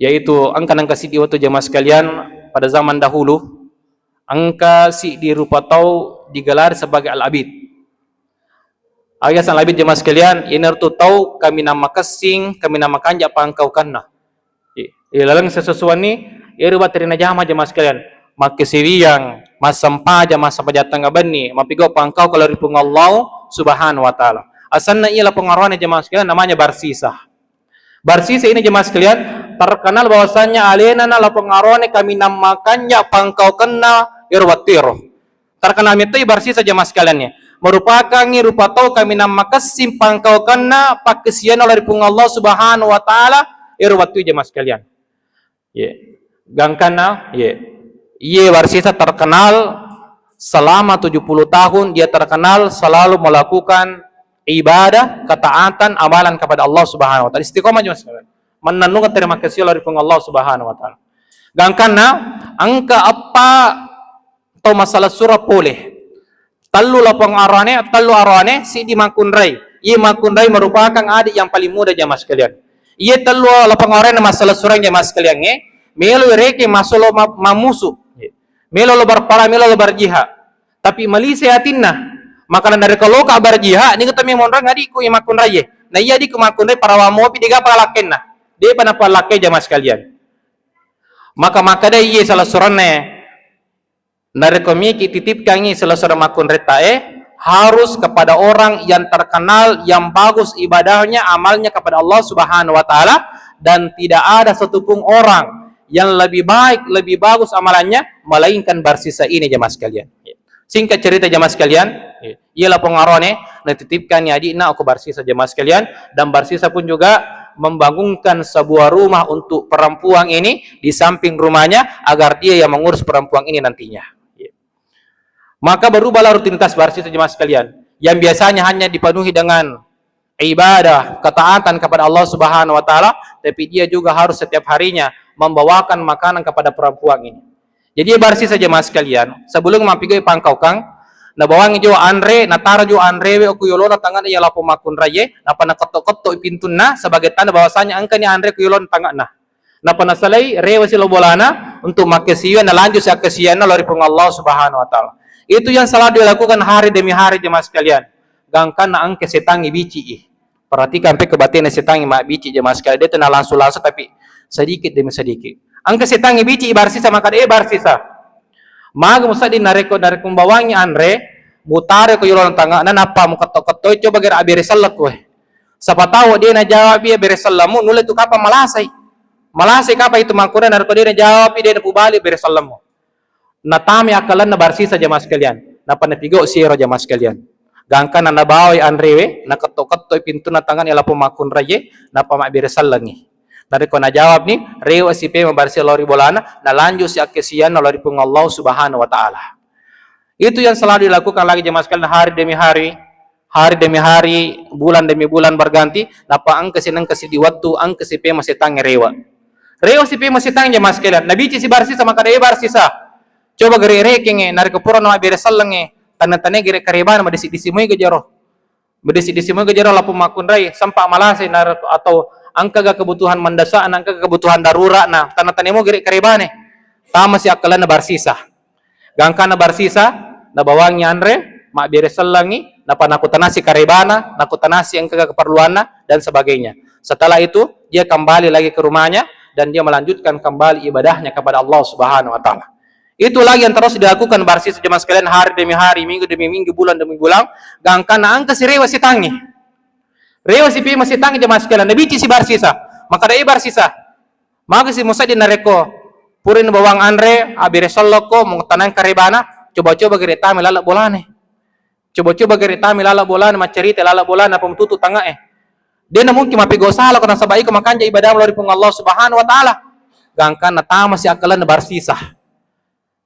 yaitu engka nengka siddi wettu, jemaah sekalian, pada zaman dahulu engka siddi rupa tau digelar sebagai al-abid. Aga yaseng al-abid, jemaah sekalian, iyanaritu tau kaminang makessing, kaminang makanja pangkaukenna. I-, ilaleng sesusuanni, iyaro bateri najama, jemaah sekalian, makkasiwiyang, massempajang, massempajang tengnga benni, mappigau pangkauke lao ri Puang Allah Subhanahu wa Ta'ala. Asenna iya lapong aroane, jemaah sekalian, namanya Barsisa. Barsisa ini, jemaah sekalian, terkenal bahwasanya alenana lapong aroane kaminang makanja pangkaukenna ero wettuero. Terkenal metoi Barsisa, jemaah sekalian, ya. Merupakangngi rupa tau kaminang makessing pangkaukenna pakkasiwiyanna lao ri Puang Allah Subhanahu wa Ta'ala ero wettu, jemaah sekalian. Ye. Gangkanna, ye. Iye Barsisa terkenal selama tujuh puluh tahun, dia terkenal selalu melakukan ibadah, ketaatan, amalan kepada Allah Subhanahu wa Ta'ala. Istiqomah, jemaah sekalian. Mennennungeng terima kasih lao ri Puang Allah Subhanahu wa Ta'ala. Gangkanna, engka eppa tau massala sura pole. Tellu lapong aroane, tellu aroane, siddi makkunrai. Iye makkunrai merupakan adik yang paling muda, jemaah sekalian. Iye tellu lapong aroane massala surang, jemaah sekalian, eh, melo rekeng massolo ma-, mammusu. Melo lo berperang, melo lo berjihad. Tapi melise atinna. Makana narekko loka berjihad, niga to memonrang adikku iye makkunrai, eh. Na iya adikku makkunrai parawa mopi, dega palakkenna. Depa napalakke, jemaah sekalian. Maka makkeda iye sala suranna, narekko miki titipkangngi sala sura makkunraitae, harus kepada orang yang terkenal, yang bagus ibadahnya, amalnya kepada Allah Subhanahu wa Ta'ala, dan tidak ada satupun orang yang lebih baik, lebih bagus amalannya, melainkan Barsisa ini, jemaah sekalian. Singkat cerita, jemaah sekalian, iya lapong aroane natitipkanni adikna okko Barsisa, jemaah sekalian, dan Barsisa pun juga membangunkan sebuah rumah untuk perempuan ini di samping rumahnya agar dia yang mengurus perempuan ini nantinya. Maka berubahlah rutinitas Barsisa, jemaah sekalian. Yang biasanya hanya dipenuhi dengan ibadah, ketaatan kepada Allah Subhanahu wa Ta'ala, tapi dia juga harus setiap harinya membawakan makanan kepada perempuan ini. Jadi, Barsisa, jemaah sekalian, sebelum mappigau pangkaukeng, nabawangi jo anre, nataro jo anrewe okko yolona tangana iya lapong makkunraie, nappa naketto-ketto pintunna sebagai tanda bahwasanya engkani anre ko yolona tangana. Nappa nasalai, rewe si lo bolana untuk makkasiwiang, nalanjut si akkasiwianna lao ri Puang Allah Subhanahu wa Ta'ala. Itu yang selalu dilakukan hari demi hari, jemaah sekalian. Gangkanna engka setangnge biciki. Perhatikan pe kebatena setangnge mabbici, jemaah sekalian. De' tena langsung-langsung, tapi sedikit demi sedikit. Engka setangnge biciki Barsisa, makkeda, "Eh, Barsisa, maga musedding narekko, narekko mubawangi anre, mutaro ko yolona tangana, nappa muketto-kettoi, coba gere' abbere selleng koe." Sapa tau de' najawab iya bere sellemmu, nulle tu kapang malasai. Malasai kapang itu makkunrai, narekko de' najawab, de' napubali bere sellemmu. Natami akkalenna Barsisa, jemaah sekalian. Nappa napigau si ero, jemaah sekalian. Gangkanna nabawai anrewe, naketto-kettoi pintunna tangana iya lapong makkunraie, nappa mabbere sellengngi. Narekko najawabni, rewe si pema Barsisa lao ri bolana, nalanjut si akkasiwianna lao ri Puang Allah Subhanahu wa Ta'ala. Itu yang selalu dilakukan lagi, jemaah sekalian, hari demi hari, hari demi hari, bulan demi bulan berganti, nappa engka si, engka siddi wettu, engka si pema setangnge rewe. Rewe si pema setangnge, jemaah sekalian. Nabici si Barsisa, makkeda, "Eh, Barsisa, coba gere' rekengnge, narekko purana mabbere sellengnge, taneng-taneng gere' karebana, madisi-disi moi ga jero." Bedisi-disi moga jero lapong makkunrai, sempa malasai na atau engkaga kebutuhan mendesak na, engkaga kebutuhan darurat na, tana-tana mo gere karebane. Tamasi akkalenna Barsisa. Gangkanna Barsisa, nabawangi anre, mabbere sellengi, napa nakutanasi karebana, nakutanasi engkaga keperluanna, dan sebagainya. Setelah itu, dia kembali lagi ke rumahnya dan dia melanjutkan kembali ibadahnya kepada Allah Subhanahu wa Ta'ala. Itu lagi yang terus dilakukan Barsisa, jemaah sekalian, hari demi hari, minggu demi minggu, bulan demi bulan. Gangkanna engka si rewa sitangi. Rewa si pima sitangi, jemaah sekalian. Nabici si Barsisa. Maka dai Barsisa. Maka si musaddi narekko purani bawang anre, abire sellokko, mengtanang karebana, coba-coba gere tami laleng bolane. Coba-coba gere tami laleng bolana, maccarita laleng bolana, apa mututu tange'e. Dena mungkin mappigau sala ko nasaba iko makanja ibadah lao ri Puang Allah Subhanahu wa Ta'ala. Gangkanna tamasi akkalenna Barsisa.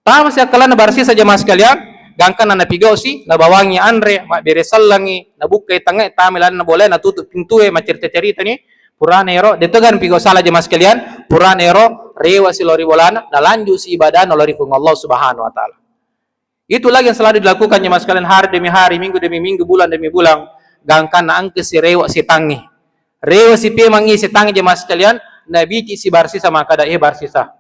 Tamasi akkalenna Barsisa, jemaah sekalian, gangkanna napigau si, nabawangi anre, mabbere sellengi, nabukkai tange'e, tami laleng bolana, natutu pintue, maccarita-caritani, purana ero, detegan pigau sala, jemaah sekalian, purana ero, rewa si lao ri bolana, nalanjut si ibadah lao ri Puang Allah Subhanahu wa Ta'ala. Itu lagi yang selalu dilakukan, jemaah sekalian, hari demi hari, minggu demi minggu, bulan demi bulan. Gangkanna engka si rewa sitangi. Rewa si pemangi sitangi, jemaah sekalian, nabici si Barsisa, makkada, "Eh, Barsisa.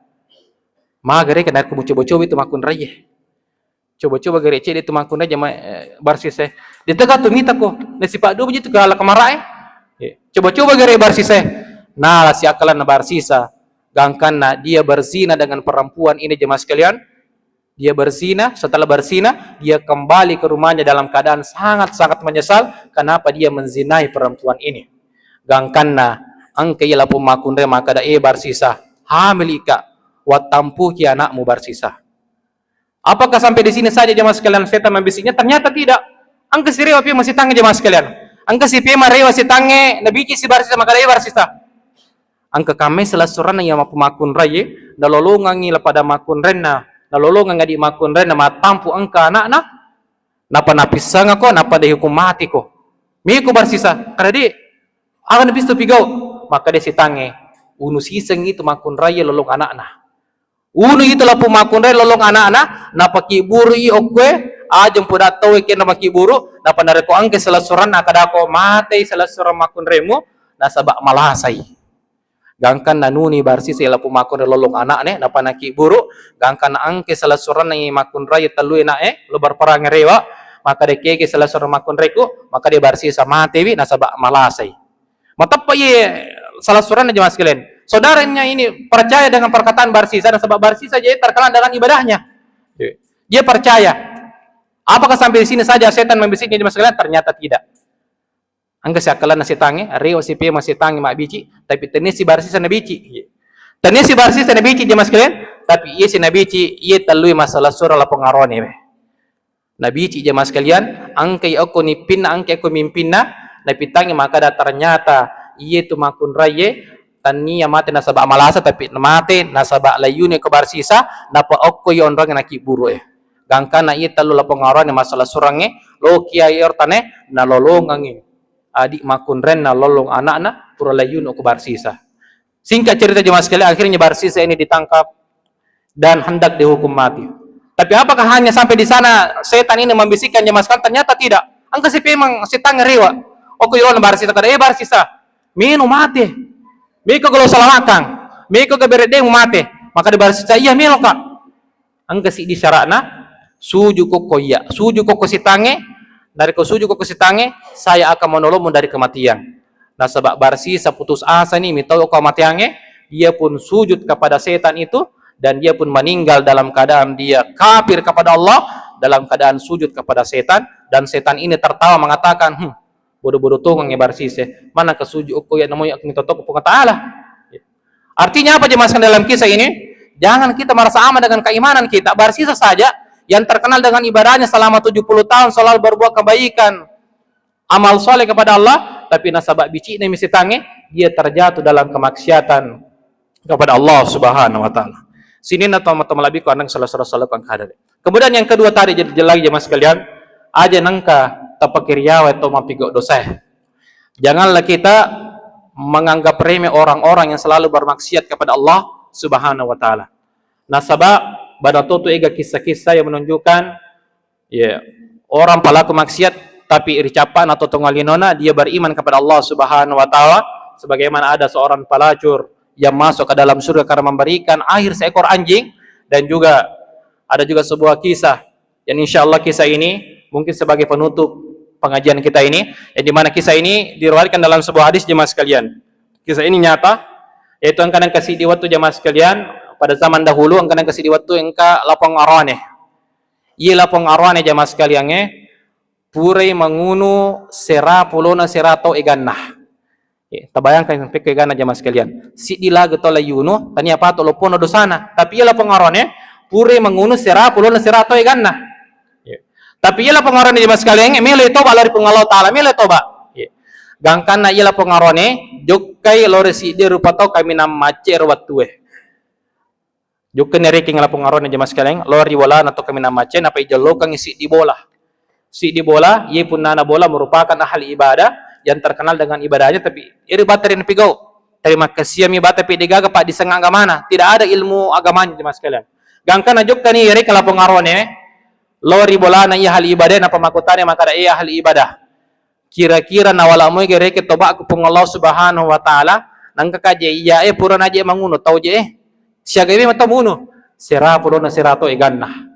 Magare kana ku mucoba-coba itu makkunraie. Coba-coba gare cedde itu makkunrai jemaah, eh, Barsisa. Ditega tu mita ko. Nasipa dua begitu ke ala kemarae. Coba-coba gare Barsisa." Nah, si akkalenna Barsisa. Gangkanna dia berzina dengan perempuan ini, jemaah sekalian. Dia berzina, setelah berzina, dia kembali ke rumahnya dalam keadaan sangat-sangat menyesal kenapa dia menzinai perempuan ini. Gangkanna engka iya lapong makkunrai, makkada, "Eh, Barsisa, hamil ika, wattampuki anakmu, Barsisa." Apakah sampai di sini saja, jemaah sekalian, setan membisiknya? Ternyata tidak. Engka si rewa pi masitang, jemaah sekalian. Engka si pema rewa sitange, nabici si Barsisa, makkada, "Eh, Barsisa." Engka kamai selessurenna iya mappu makkunrai, nalolongengngi lapada makkunrainna, nalolongengngi adi makkunrainna, mattampu engka anakna, napa napissengako, napa dihukum matiko. Miko Barsisa, kada di, aga napisto pigau? Makkada sitange, unu siseng itu makkunrai lolong anakna. Unu itu lapong makkunrai lolong anakna, napakibburui okkoe, aja mpoda tauwe kenna makibburu, napa narekko engka selessurenna, akkadako, "Matei selessureng makkunraimu, nasaba malasai." Gangkanna nuni Barsisa lapong makkunrai lolong anakne, napa nakibburu, gangkanna engka selessurenna makkunrai tellue ana'e, lo berperang rewa, makkada, "Kege selessureng makkunraiku?" Makkada Barsisa, "Matewi, nasaba malasai." Mateppa iye selessurenna, jemaah sekalian. Saudaranya ini percaya dengan perkataan Barsisa, nasaba Barsisa jadi terkenal dengan ibadahnya. Dia percaya. Apakah sampai di sini saja setan membisiknya, jemaah sekalian? Ternyata tidak. Engka si akkalenna sitange, rewa si pema sitange mabbici, tapi tania si Barsisa nabici. Tania si Barsisa nabici, jemaah sekalian, tapi iye si nabici, iye tellui maselessureng lapong arone. Nabici, jemaah sekalian, engkai okko nippinna, engkai okko mimpinna, napitangi makkada, ternyata iye tu makkunraie tania mate nasaba malasa, tapi mate nasaba layuni ko Barsisa, napa okko i onrong nakibburu e. Gangkanna iye tellu lapong arone maselessurengnge, loki ae ortane, nalolongengngi adi makkunrainna lolong anakna, pura layuni ko Barsisa. Singkat cerita, jemaah sekalian, akhirnya Barsisa ini ditangkap dan hendak dihukum mati. Tapi apakah hanya sampai di sana setan ini membisikkan, jemaah sekalian? Ternyata tidak. Engka si pemang sitange rewa. Okko i lolona Barsisa, kada, "Eh, Barsisa, melo mate. Meko gelo salamakang. Meko ga bereddemu mate." Makkada Barsisa, "Iya, meloka." Engka siddi syaratna, suju kokko iya, suju kokko sitange, narekko suju kokko sitange, saya akan menolongmu dari kematian. Nasaba Barsisa putus asa ni, mitau ko kamateangnge, dia pun sujud kepada setan itu, dan dia pun meninggal dalam keadaan dia kafir kepada Allah, dalam keadaan sujud kepada setan, dan setan ini tertawa mengatakan, "Hmm, bodoh-bodoh tongeng ya Barsisa, mana ke sujud ko ya namanya mitau ko Puang Ta'ala." Artinya apa, jemaah sekalian, dalam kisah ini? Jangan kita merasa aman dengan keimanan kita. Barsisa saja yang terkenal dengan ibadahnya selama tujuh puluh tahun, selalu berbuat kebaikan, amal soleh kepada Allah, tapi nasaba bicikna mi sitange, dia terjatuh dalam kemaksiatan kepada Allah Subhanahu wa Ta'ala. Sininna to matoa malebbiku, anreng sala-sala-sala kang hadere. Kemudian yang kedua tadi, jel-, lagi, jemaah sekalian, aja nengka tapakiriawa to mappigau dosa. Janganlah kita menganggap remeh orang-orang yang selalu bermaksiat kepada Allah Subhanahu wa Ta'ala. Nasaba bada to tu ega kisah-kisah yang menunjukkan, ya, orang pelaku maksiat Tapi ricappa'na tau tonga linona, dia beriman kepada Allah Subhanahu wa Ta'ala, sebagaimana ada seorang pelacur yang masuk ke dalam surga karena memberikan air seekor anjing, dan juga ada juga sebuah kisah, dan insya Allah kisah ini mungkin sebagai penutup pengajian kita ini, yang dimana kisah ini diriwayatkan dalam sebuah hadis, jemaah sekalian. Kisah ini nyata, yaitu engka nengka siddi wettu, jemaah sekalian, pada zaman dahulu engka nengka siddi wettu engka lapong aroane. Iya lapong aroane, jemaah sekalian, eh, purai mangunu sera pulona sera tau eganna. Eh, tabayangkan pekko eganna, jemaah sekalian. Siddi lagi tau la yunu, tania pato lopona dosana. Tapi iya lapong aroane, purai mangunu sera pulona sera tau eganna. Ya. Tapi iya lapong aroane, jemaah sekalian, eh, melo toba lao ri Puang Allah Ta'ala, melo toba. Ya. Gangkanna iya lapong aroane, jokkai lao ri siddi rupa tau kaminang macce ro wettue. Jokka narekeng lapong aroane, jemaah sekalian, lao ri bolana tau kaminang macce, nappa ijellokangngi siddi bola. Siddi bola, iye punnana bola merupakan ahli ibadah yang terkenal dengan ibadahnya, tapi iri bata ri napigau. Teri makkasiami bata pi degaga paddisseng agamana. Tidak ada ilmu agamanya, jemaah sekalian. Gangkana jokkani yarekeng lapong aroane, lao ri bolana iya ahli ibadah, nappa makkutana makkada, "Eh, ahli ibadah, kira-kira nawala moi ga rekeng toba'ku Puang Allah Subhanahu wa Ta'ala, nangka kaje iya, eh, purana je mangunu tau je, eh. Siaga me tau munu? Sera pulona sera tau eganna."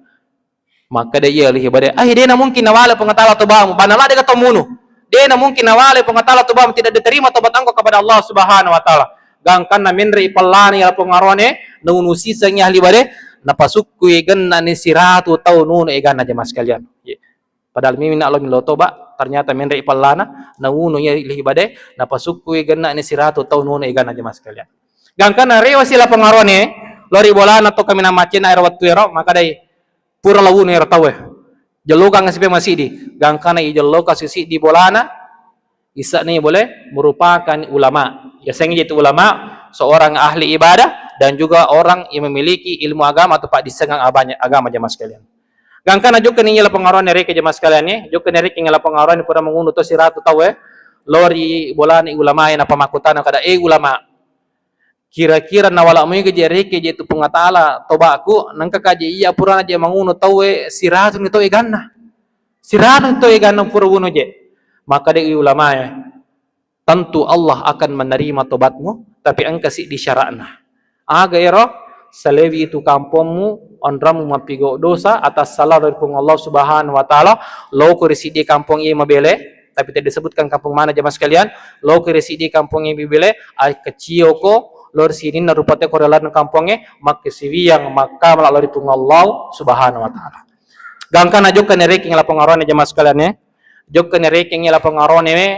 Makkada iya ahli ibadah, "Ai, de na mungkin nawala Puang Ta'ala tobamu, bana la de ga tau munu. De na mungkin nawala Puang Ta'ala tobamu, tidak diterima tobat engkau kepada Allah Subhanahu wa Ta'ala." Gangkanna menre ipallana iya lapong aroane, naunu sisengngi ahli ibadah, napasukkui gennani siratu tau nunu eganna, jemaah sekalian. Ye. Padahal mimina lo melo toba, ternyata menre ipallana, naunu iya ahli ibadah, napasukkui gennani siratu tau nunu eganna, jemaah sekalian. Gangkana rewasi lapong aroane, lao ri bolana tau kaminang maccena ero wettu ero, makkadai, "Pura lawunu ero tauwe. Jellokang sipe masidi." Gangkana ijelloka sisiddi bolana, isakni boleh merupakan ulama. Yasengnge itu ulama, seorang ahli ibadah dan juga orang yang memiliki ilmu agama atau paddissengang abanya-, agama, jemaah sekalian. Gangkana jokkani iya lapong aroane rekeng, jemaah sekalian, eh. Jokkani rekeng lapong aroane pura mangunu to siratu tauwe, lao ri bolana ulamae, nappa makkutana kada, "Eh, ulama, kira-kira nawala moi ga je rekeng je tu Puang Ta'ala toba'ku, nangka kaje iya purana je mangunu tauwe siratu ni tau eganna. Siratu ni tau eganna pura wunu je." Makkadai ulamae, "Tentu Allah akan menerima tobatmu, tapi engka siddi syaratna." "Aga ero?" "Salewi itu kampongmu, onrangmu mappigau dosa atas salah dari Puang Allah Subhanahu wa Ta'ala, loko ri siddi kampong iye mabele," tapi tidak disebutkan kampung mana, jemaah sekalian, "loko ri siddi kampong iye mabele, ai kecioko, lao ri sininna rupa teko ri lalenna kampongnge, makkasiwiang, makkamala lao ri Puang Allah Subhanahu wa Ta'ala." Gangkana jokkani rekeng lapong aroane, jemaah sekalian, eh. Jokkani rekeng lapong aroane, eh,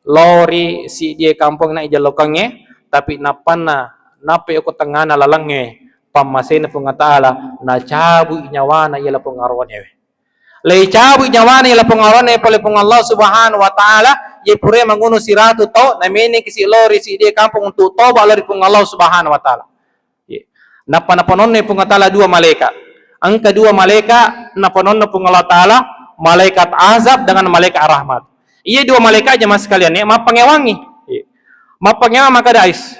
lao ri siddi kampong na ijellokangnge, tapi nappanna, nappai okko tengngana lalengnge, pammasena Puang Ta'ala, nacabui nyawana iya lapong aroane. Leicabui nyawana iya lapong aroane pole Puang Allah Subhanahu wa Ta'ala, ye pura mangunu siratu tau, nameneki si lao ri siddi kampong untuk toba lao ri Puang Allah Subhanahu wa Ta'ala. Ye. Nappa napanonno Puang Ta'ala dua malaika. Engka dua malaika napanonno Puang Allah Ta'ala, malaikat azab dengan malaikat rahmat. Iya dua malaika, jemaah sekalian, ya, mappangewangi. Ye. Mappangewang makkada, ais.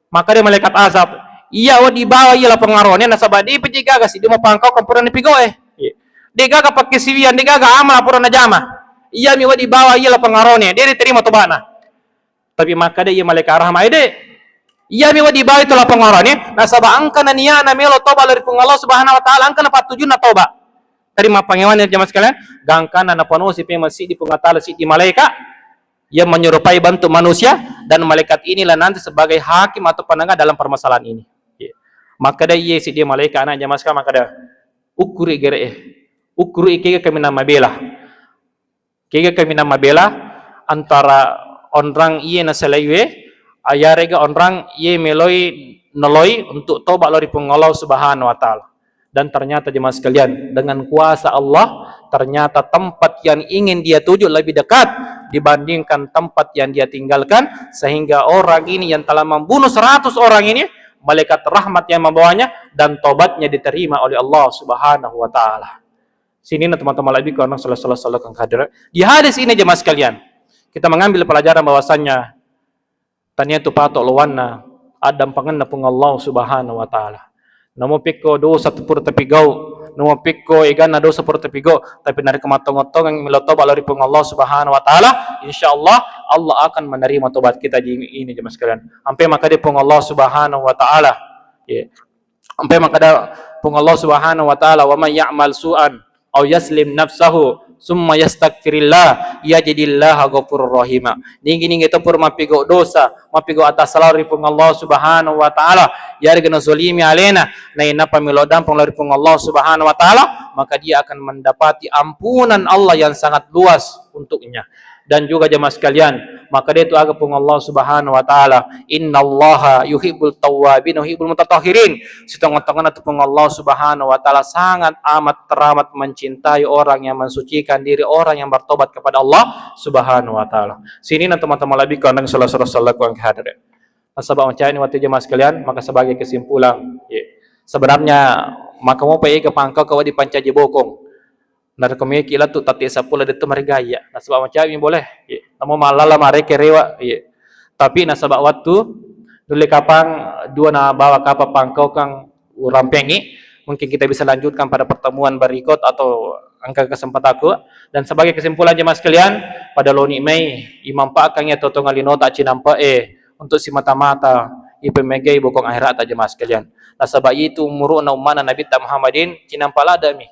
Makkada malaikat azab, "Iya wedding bawa iya lapong aroane, nasaba de pejje gaga siddi mapangkau pura napigoe. Ye. De gaga pakkasiwiang, de gaga amal pura najama. Iyami wedding bawa iya lapong aroane, de diterima tobana." Tapi makkada iya malaikat rahmat, "Ede, iyami wedding bawa itu lapong aroane, nasaba engka na niana melo toba lao ri Puang Allah Subhanahu wa Ta'ala, engka na pattujunna toba." Tadi mappangewanni, jemaah sekalian, gangkana napanosi pe massiddi Puang Ta'ala siddi malaika yang menyerupai bentuk manusia, dan malaikat inilah nanti sebagai hakim atau penengah dalam permasalahan ini. Makkada iye siddi malaika, anak jamaah sekalian, makkada, "Ukkuri gere'e, ukkuri kega kaminang mabela." Kega kaminang mabela antara onrang iye nasalaiwe, ayarega onrang iye meloi noloi untuk toba lao ri Puang Allah Subhanahu wa Ta'ala. Dan ternyata, jemaah sekalian, dengan kuasa Allah, ternyata tempat yang ingin dia tuju lebih dekat dibandingkan tempat yang dia tinggalkan, sehingga orang ini yang telah membunuh seratus orang ini, malaikat rahmat yang membawanya dan tobatnya diterima oleh Allah Subhanahu wa Ta'ala. Sininna tomatoa malebbiku, onrang sala-, sala-, salakang hadir. Di hadis ini, jemaah sekalian, kita mengambil pelajaran bahwasanya tania tu pato lawanna addampangenna Puang Allah Subhanahu wa Ta'ala. Namo pekko dosa tu pura tapigau, Numuppikko eganna dosa pura tapigo, tapi narekko mattongeng-tongeng melo toba lao ri Puang Allah Subhanahu wa Ta'ala, insyaallah Allah akan menerima tobat kita. Ji ini jemaah sekalian. Ampe makkeda Puang Allah Subhanahu wa Ta'ala. Ya. Ampe makkeda Puang Allah Subhanahu wa Ta'ala, "Wa may ya'mal su'an aw yazlim nafsahu summa yastaghfirillah yajidillaha ghafurur rahima." Nigi-nigi to pura mappigau dosa, mappigau atasa lao ri Puang Allah Subhanahu wa Ta'ala, yarega nazolimi alena, nainappa melo dampeng lao ri Puang Allah Subhanahu wa Ta'ala, maka dia akan mendapati ampunan Allah yang sangat luas untuknya. Dan juga jemaah sekalian, makkeda tu aga Puang Allah Subhanahu wa Ta'ala, "Innallaha yuhibbul tawwabin wa yuhibbul mutatahhirin." Sitongeng-tongenna tu Puang Allah Subhanahu wa Ta'ala sangat amat teramat mencintai orang yang mensucikan diri, orang yang bertobat kepada Allah Subhanahu wa Ta'ala. Sininna teman-teman lebih kurang salah salah salah kurang hadir. Nasaba macani waktu jemaah sekalian, maka sebagai kesimpulan, ya. Sebenarnya maka mau pergi ke pangkau kau dipancaji bokong. Narekko meki lettu tatti seppulo detto marigaya. Nasaba macami boleh. Iya. Namo mallala mareke rewa. Iya. Tapi nasaba wettu nulle kapang dua na bawa kapang pangkaukang urampengi. Mungkin kita bisa lanjutkan pada pertemuan berikut atau engka kesempatanku. Dan sebagai kesimpulan jemaah sekalian, pada loni mai imanfaatkan ya totong linota cinampa e untuk simata-mata ipemegai bokong akhirat jemaah sekalian. Nasaba itu umuruna ummana Nabi ta Muhammadin cinampa ladami.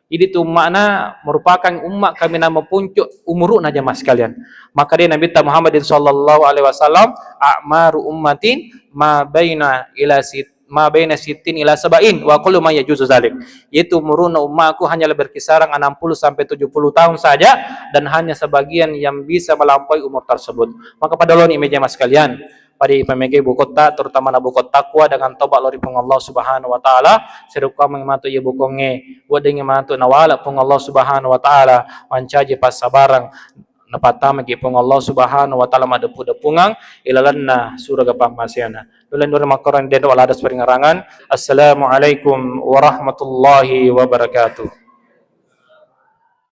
Idi tu umma'na merupakan umma kaminang mapuncu umuru'na jamaah sekalian. Maka dia Nabi ta Muhammadin sallallahu alaihi wasallam, "A'maru ummatin ma baina ila sit-, ma baina sittin ila sab'in wa kullu ma yajuzu zalik." Yaitu umuru'na ummaku hanyalah berkisaran enam puluh sampai tujuh puluh tahun saja dan hanya sebagian yang bisa melampaui umur tersebut. Maka pada loni meja mas sekalian, pada ipamegai bukotta, terutama na bukot takwa dengan toba lao ri Puang Allah Subhanahu wa Ta'ala, serukameng matu iya bukongnge, buat dengi matu nawala Puang Allah Subhanahu wa Ta'ala, mancaji passabarang, napattamaki Puang Allah Subhanahu wa Ta'ala maddepu-depungang ilalanna suraga pammasiana. Duleng-duleng makkorang dendro ala adas peringarangan. Assalamualaikum warahmatullahi wabarakatuh.